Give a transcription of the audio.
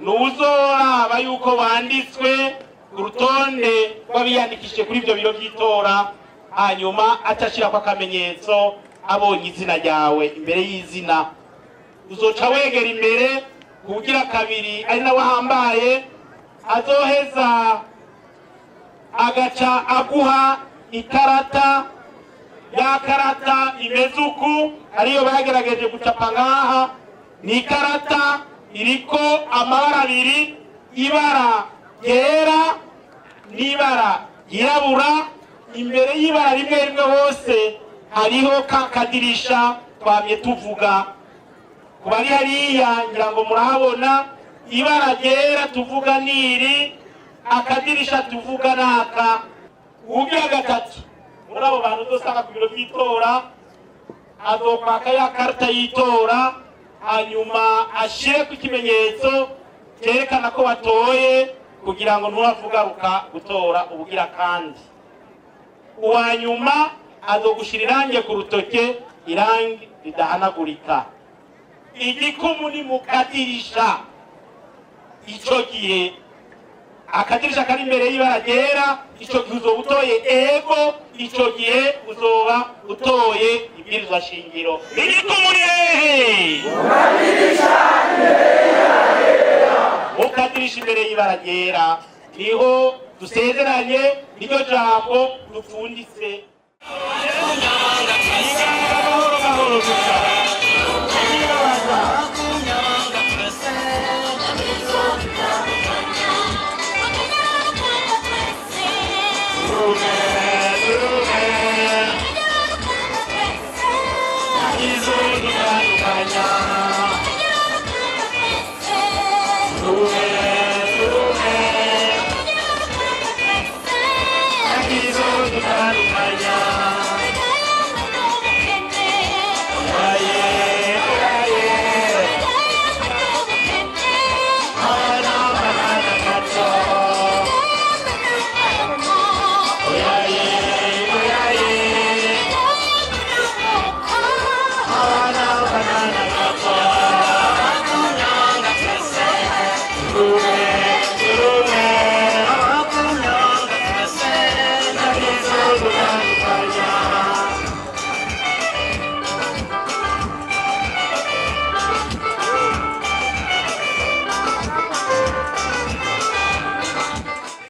Ni uzoraba yuko wanditswe ku rutonde rw'abiyandikishije kuri ibyo biro by'itora, hanyuma acashirako akamenyetso abonye izina ryawe imbere y'izina. Uzoca wegera imbere kugira kabiri, ari nawe ahambaye, azoheza agaca aguha ikarata. Ya karata imeze uku, ariyo bagerageje gucapa ngaha. Ni ikarata iriko amabara abiri, ibara ryera n'ibara ryirabura. Imbere y'ibara rimwe rimwe hose hariho ka kadirisha twamye tuvuga. Ku bari hariya, ngira ngo murahabona. Ibara ryera tuvuga niri, akadirisha tuvuga naka. Ugira gatatu muri abo bantu uzosanga ku biro by'itora azokwaka ya karita y'itora, hanyuma ashire ku ikimenyetso cyerekana ko watoye, kugira ngo ntuhavugaruka gutora ubugira kandi. Uwa nyuma azogushira irangi ku rutoke, irangi ridahanagurika. Igikumu ni mu kadirisha. Ico gihe akadirisha kari imbere y'ibara ryera, ico gihe uzoba utoye ego, ico gihe uzoba utoye ibwirizwa shingiro. Igikumu ni hehe? Mu kadirisha imbere y'ibara ryera niho dusezeranye, niryo jambo dupfunditse. Gahoro gahoro gusa.